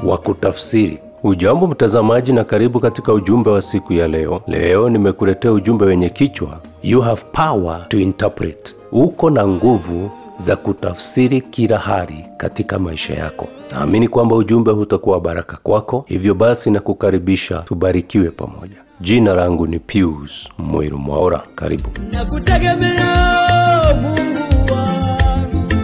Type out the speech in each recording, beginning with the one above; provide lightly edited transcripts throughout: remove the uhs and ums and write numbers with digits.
wa kutafsiri. Ujambo mtazamaji na karibu katika ujumbe wa siku ya leo. Leo nimekuletea ujumbe wenye kichwa You have power to interpret. Uko na nguvu za kutafsiri kila hali katika maisha yako. Naamini kwamba ujumbe hutakuwa baraka kwako. Hivyo basi nakukaribisha tubarikiwe pamoja. Jina langu ni Pius Muiru Mwaura. Karibu. Nakutegemea Mungu wangu.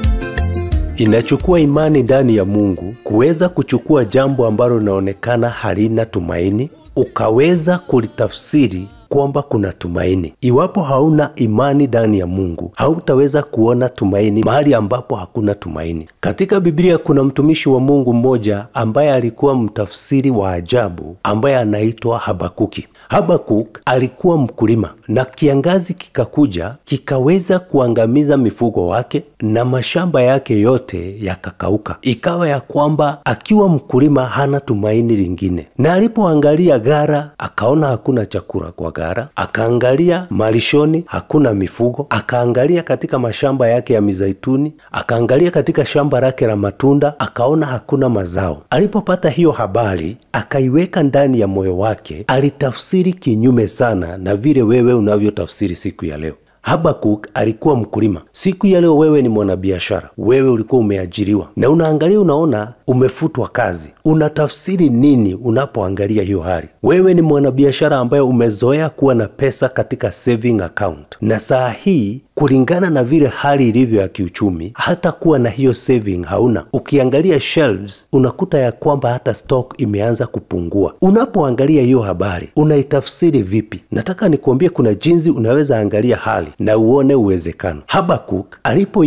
Inachukua imani ndani ya Mungu kuweza kuchukua jambo ambalo linaonekana halina tumaini, ukaweza kulitafsiri kwamba kuna tumaini. Iwapo hauna imani ndani ya Mungu, hautaweza kuona tumaini mahali ambapo hakuna tumaini. Katika Biblia kuna mtumishi wa Mungu mmoja ambaye alikuwa mtafsiri wa ajabu ambaye anaitwa Habakuki. Habakuk alikuwa mkulima na kiangazi kikakuja kikaweza kuangamiza mifugo wake na mashamba yake yote yakakauka. Ikawa ya kwamba akiwa mkulima hana tumaini lingine. Na alipoangalia gara akaona hakuna chakula kwa gara, akaangalia malishoni hakuna mifugo, akaangalia katika mashamba yake ya mizaituni, akaangalia katika shamba lake la matunda, akaona hakuna mazao. Alipopata hiyo habari akaiweka ndani ya moyo wake. Alitafsiri kinyume sana na vile wewe unavyotafsiri siku ya leo. Habakuk alikuwa mkulima. Siku ya leo wewe ni mwanabiashara. Wewe ulikuwa umeajiriwa. Na unaangalia unaona umefutwa kazi. Unatafsiri nini unapoangalia hiyo hali? Wewe ni mwanabiashara ambaye umezoea kuwa na pesa katika saving account. Na saa hii kulingana na vile hali ilivyo ya kiuchumi, hata kuwa na hiyo saving hauna. Ukiangalia shelves unakuta ya kwamba hata stock imeanza kupungua. Unapoangalia hiyo habari unaitafsiri vipi? Nataka nikuambie kuna jinsi unaweza angalia hali na uone uwezekano. Habakuk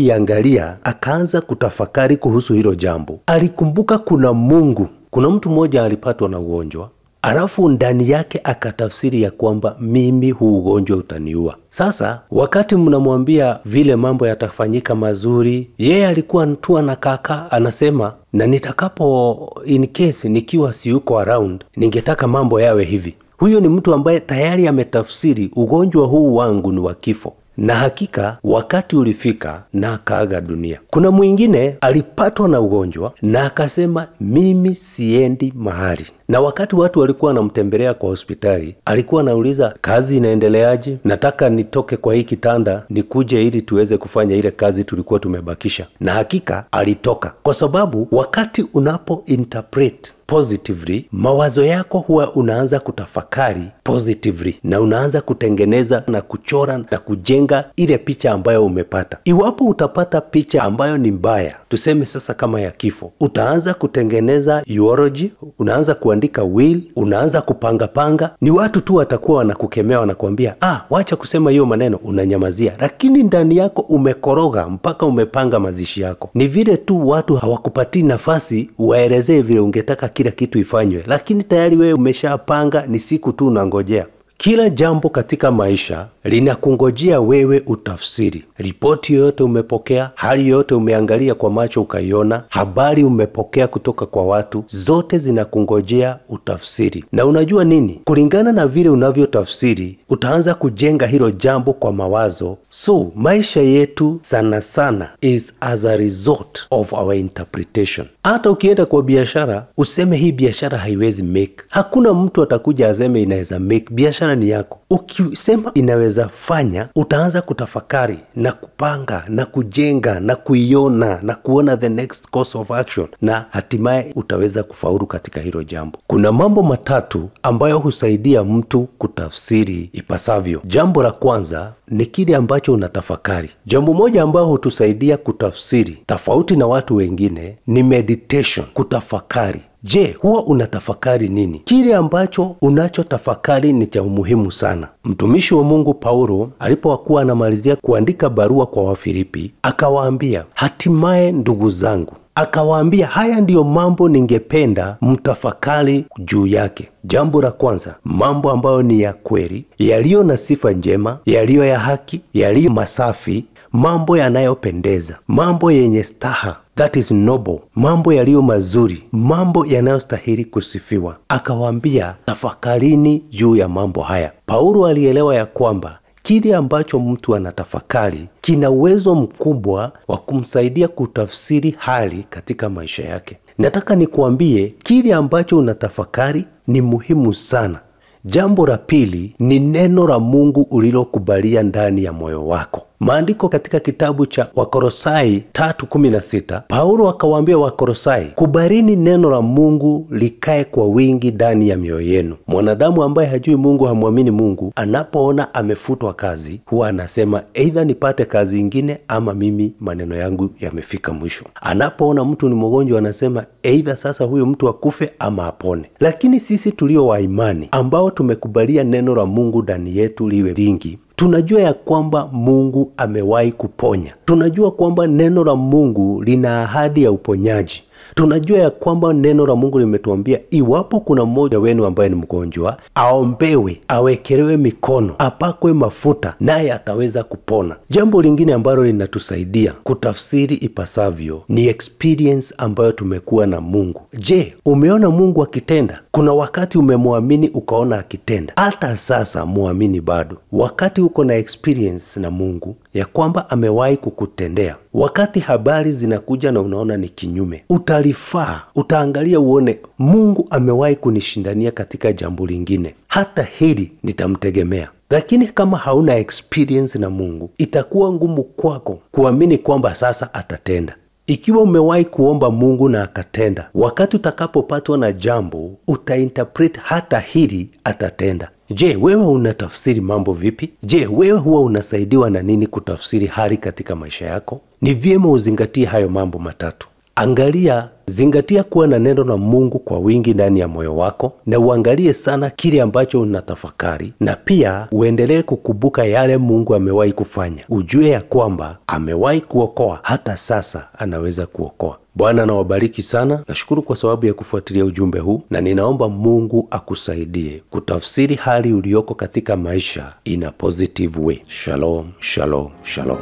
alipoiangalia akaanza kutafakari kuhusu hilo jambo. Alikumbuka kuna Mungu. Kuna mtu mmoja alipatwa na ugonjwa, alafu ndani yake akatafsiri ya kwamba mimi huu ugonjwa utaniua. Sasa wakati mnamwambia vile mambo yatafanyika mazuri, yeye alikuwa tu na kaka anasema, na nitakapo in case nikiwa siyuko around ningetaka mambo yawe hivi. Huyo ni mtu ambaye tayari ametafsiri ugonjwa huu wangu ni wa kifo. Na hakika wakati ulifika na akaaga dunia. Kuna mwingine alipatwa na ugonjwa na akasema mimi siendi mahali. Na wakati watu walikuwa wanamtembelea kwa hospitali, alikuwa anauliza kazi inaendeleaje? Nataka nitoke kwa hii kitanda nikuje ili tuweze kufanya ile kazi tulikuwa tumebakisha. Na hakika alitoka. Kwa sababu wakati unapo interpret positively, mawazo yako huwa unaanza kutafakari positively na unaanza kutengeneza na kuchora na kujenga ile picha ambayo umepata. Iwapo utapata picha ambayo ni mbaya, tuseme sasa kama ya kifo, utaanza kutengeneza eulogy, unaanza kuandika will, unaanza kupanga panga. Ni watu tu watakuwa wanakukemea, wanakuambia wacha kusema hiyo maneno, unanyamazia. Lakini ndani yako umekoroga mpaka umepanga mazishi yako. Ni vile tu watu hawakupatii nafasi waelezee vile ungetaka kila kitu ifanywe, lakini tayari wewe umeshapanga, ni siku tu unangojea. Kila jambo katika maisha linakungojea wewe utafsiri. Ripoti yoyote umepokea, hali yoyote umeangalia kwa macho ukaiona, habari umepokea kutoka kwa watu, zote zinakungojea utafsiri. Na unajua nini? Kulingana na vile unavyotafsiri, utaanza kujenga hilo jambo kwa mawazo. So, maisha yetu sana sana is as a result of our interpretation. Hata ukienda kwa biashara, useme hii biashara haiwezi make. Hakuna mtu atakuja aseme inaweza make. Biashara ni yako. Ukisema inaweza fanya, utaanza kutafakari na kupanga na kujenga na kuiona na kuona the next course of action, na hatimaye utaweza kufaulu katika hilo jambo. Kuna mambo matatu ambayo husaidia mtu kutafsiri ipasavyo. Jambo la kwanza ni kile ambacho unatafakari. Jambo moja ambayo hutusaidia kutafsiri tofauti na watu wengine ni meditation, kutafakari. Je, huwa unatafakari nini? Kile ambacho unachotafakari ni cha umuhimu sana. Mtumishi wa Mungu Paulo alipokuwa anamalizia kuandika barua kwa Wafilipi, akawaambia, hatimaye ndugu zangu, akawaambia haya ndiyo mambo ningependa mtafakari juu yake. Jambo la kwanza, mambo ambayo ni ya kweli, yaliyo na sifa njema, yaliyo ya haki, yaliyo masafi, mambo yanayopendeza, mambo yenye staha, that is noble, mambo yaliyo mazuri, mambo yanayostahili kusifiwa. Akawaambia tafakarini juu ya mambo haya. Paulo alielewa ya kwamba Kile ambacho mtu anatafakari kina uwezo mkubwa wa kumsaidia kutafsiri hali katika maisha yake. Nataka nikuambie, kile ambacho unatafakari ni muhimu sana. Jambo la pili ni neno la Mungu ulilokubalia ndani ya moyo wako. Maandiko katika kitabu cha Wakolosai 3:16, Paulo akawaambia Wakolosai, kubalini neno la Mungu likae kwa wingi ndani ya mioyo yenu. Mwanadamu ambaye hajui Mungu, hamwamini Mungu, anapoona amefutwa kazi, huwa anasema either nipate kazi ingine ama mimi maneno yangu yamefika mwisho. Anapoona mtu ni mgonjwa anasema either sasa huyu mtu akufe ama apone. Lakini sisi tulio wa imani, ambao tumekubalia neno la Mungu ndani yetu liwe lingi, tunajua ya kwamba Mungu amewahi kuponya. Tunajua kwamba neno la Mungu lina ahadi ya uponyaji. Tunajua ya kwamba neno la Mungu limetuambia iwapo kuna mmoja wenu ambaye ni mgonjwa, aombewe, awekelewe mikono, apakwe mafuta, naye ataweza kupona. Jambo lingine ambalo linatusaidia kutafsiri ipasavyo ni experience ambayo tumekuwa na Mungu. Je, umeona Mungu akitenda? Kuna wakati umemwamini ukaona akitenda. Hata sasa muamini bado. Wakati uko na experience na Mungu ya kwamba amewahi kukutendea, wakati habari zinakuja na unaona ni kinyume, utalifaa, utaangalia uone Mungu amewahi kunishindania katika jambo lingine, hata hili nitamtegemea. Lakini kama hauna experience na Mungu, itakuwa ngumu kwako kuamini kwamba sasa atatenda. Ikiwa umewahi kuomba Mungu na akatenda, wakati utakapopatwa na jambo, utainterpret hata hili atatenda. Je, wewe unatafsiri mambo vipi? Je, wewe huwa unasaidiwa na nini kutafsiri hali katika maisha yako? Ni vyema uzingatie hayo mambo matatu. Angalia, zingatia kuwa na neno la Mungu kwa wingi ndani ya moyo wako, na uangalie sana kile ambacho unatafakari, na pia uendelee kukumbuka yale Mungu amewahi kufanya. Ujue ya kwamba amewahi kuokoa, hata sasa anaweza kuokoa. Bwana anawabariki sana. Nashukuru kwa sababu ya kufuatilia ujumbe huu, na ninaomba Mungu akusaidie kutafsiri hali uliyoko katika maisha in a positive way. Shalom, shalom, shalom.